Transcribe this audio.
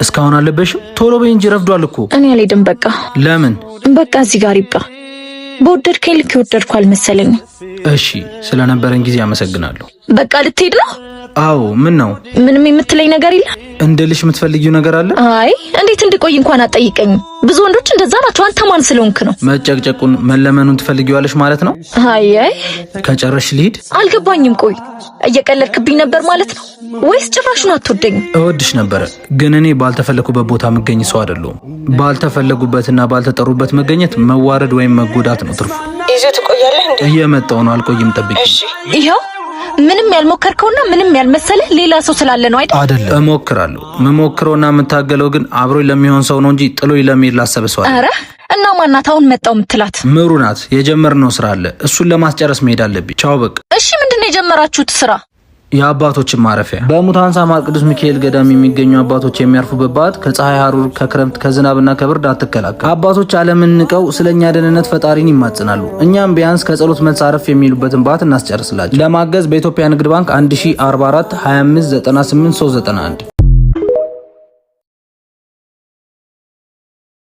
እስካሁን አለበሽም? ቶሎ በይ እንጂ ረፍዷል እኮ። እኔ አልሄድም። በቃ። ለምን? በቃ እዚህ ጋር ይብቃ። በወደድከኝ ልክ የወደድኩ አልመሰለኝም። እሺ፣ ስለነበረን ጊዜ አመሰግናለሁ። በቃ ልትሄድ ነው? አዎ፣ ምን ነው? ምንም የምትለኝ ነገር የለም? እንድልሽ የምትፈልጊው ነገር አለ? አይ፣ እንዴት እንድቆይ እንኳን አትጠይቀኝም። ብዙ ወንዶች እንደዛ ናቸው። አንተ ማን ስለሆንክ ነው? መጨቅጨቁን መለመኑን ትፈልጊዋለሽ ማለት ነው? አይ አይ። ከጨረሽ ልሂድ። አልገባኝም። ቆይ፣ እየቀለድክብኝ ነበር ማለት ነው ወይስ ጭራሹን አትወደኝም? እወድሽ ነበረ፣ ግን እኔ ባልተፈለኩበት ቦታ የምገኝ ሰው አይደለሁም። ባልተፈለጉበትና ባልተጠሩበት መገኘት መዋረድ ወይም መጎዳት ነው ትርፉ። ይዞ ትቆያለህ እንዴ? እየመጣሁ ነው፣ አልቆይም፣ ጠብቂ። እሺ። ይኸው ምንም ያልሞከርከውና ምንም ያልመሰለህ ሌላ ሰው ስላለ ነው አይደል? አይደለም፣ እሞክራለሁ። የምሞክረውና የምታገለው ግን አብሮኝ ለሚሆን ሰው ነው እንጂ ጥሎኝ ለሚሄድ ላሰበ ሰው አይደለም። ኧረ፣ እና ማናት አሁን መጣው የምትላት? ምሩ ናት። የጀመርነው ስራ አለ፣ እሱን ለማስጨረስ መሄድ አለብኝ። ቻው በቃ። እሺ፣ ምንድን ነው የጀመራችሁት ስራ? የአባቶችን ማረፊያ። በሙታንሳ ማር ቅዱስ ሚካኤል ገዳም የሚገኙ አባቶች የሚያርፉበት በዓት ከፀሐይ ሐሩር፣ ከክረምት፣ ከዝናብና ከብርድ አትከላከል። አባቶች ዓለምን ንቀው ስለኛ ደህንነት ፈጣሪን ይማጽናሉ። እኛም ቢያንስ ከጸሎት መልስ አረፍ የሚሉበትን በዓት እናስጨርስላቸው። ለማገዝ በኢትዮጵያ ንግድ ባንክ 1044 25 98 391።